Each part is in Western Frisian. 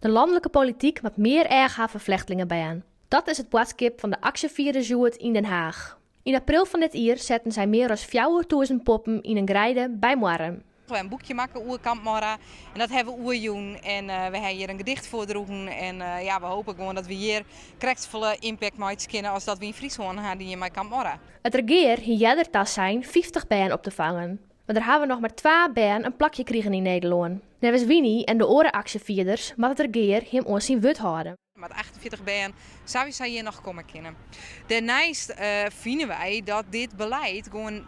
De lanlike polityk moat mear each ha foar flechtlingebern. Dat is it boadskip fan de aksjefierders hjoed yn Den Haach. Yn april fan dit jier setten sy mear as 4000 poppen yn in greide by Moarre. We ha in boekje makke oer Kamp Morra en dat ha we oerjûn en we ha hjir in gedicht foardroegen en ja, we hoopje gewoan dat we hjir krekt safolle impact meitsje kinne as dat we yn Fryslân ha dien mei Kamp Morra. It regear hie earder tasein 50 bern op te fangen, mar der hawwe noch mar twa bern in plakje krigen yn Nederlân. Neffens Winy en de oare aksjefierders moat it regear him oan syn wurd hâlde. Moat 48 bern sawiesa hjir noch komme kinne. Dêrneist fine wy dat dit beleid gewoan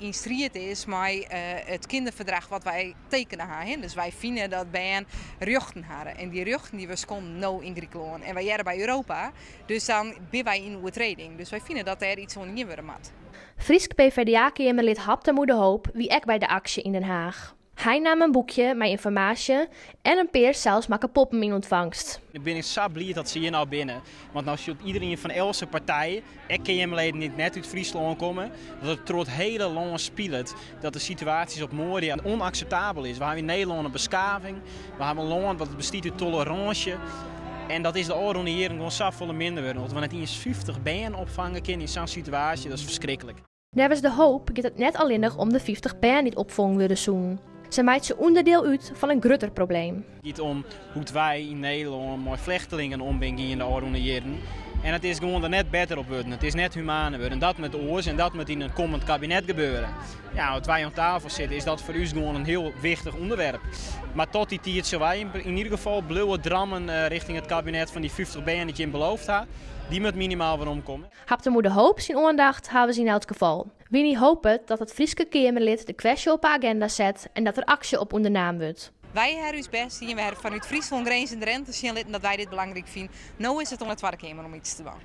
yn striid is mei it kinderferdrach wat wy tekene ha. Dus wy fine dat bern rjochten hawwe en dy rjochten dy wurde skonden no yn Grikelân en wy hearre by Europa, dus dan binne wy yn oertreding. Dus wy fine dat dêr iets oan dien wurde moat. Frysk PvdA-keamerlid Habtamu de Hoop wie ek by de aksje yn Den Haach. Hy naam in boekje mei ynformaasje en in pear selsmakke poppen yn ûntfangst. Ik bin sa bliid dat se hjir no binne. Want no sjocht iderien fan eltse partij, ek keamerleden dy't net út Fryslân komme, dat it troch it hiele lân spilet dat de situaasjes op Moria ûnakseptabel is. We hawwe yn Nederlân in beskaving, we hawwe in lân dat bestiet út tolerânsje. En dat is de ôfrûne jierren gewoan safolle minder wurden. Dat we net iens 50 bern opfange kinne yn sa'n situaasje, dat is ferskriklik. Neffens De Hoop giet it net allinnich om de 50 bern dy't opfongen wurde soenen. Sy meitsje ûnderdiel út fan in grutter probleem. It giet om hoe't wy yn Nederlân mei flechtelingen om binne gien de ôfrûne jierren. En it is gewoan der net better op wurden. It is net humaner wurden. Dat moat oars en dat moat yn in kommend kabinet gebeure. Ja, as wy oan tafel sitte is dat foar ús gewoan in hiel wichtich ûnderwerp. Mar tot dy tiid sille wy yn ieder gefal bliuwe drammen richting it kabinet fan dy 50 bern dy't jim beloofd ha. Dy moat minimaal weromkomme. Habtamu de Hoop syn oandacht hawwe se yn elts gefal. Winy hopet dat it Fryske Keamerlid de kwestje op 'e agenda set en dat der aksje op ûndernaam wurdt. Wy hawwe ús bêst dien, we hawwe fanút Fryslân, Grins en Drinte sjen litten dat wy dit belangryk fine. No is it oan de Twadde Keamer om iets te dwaan.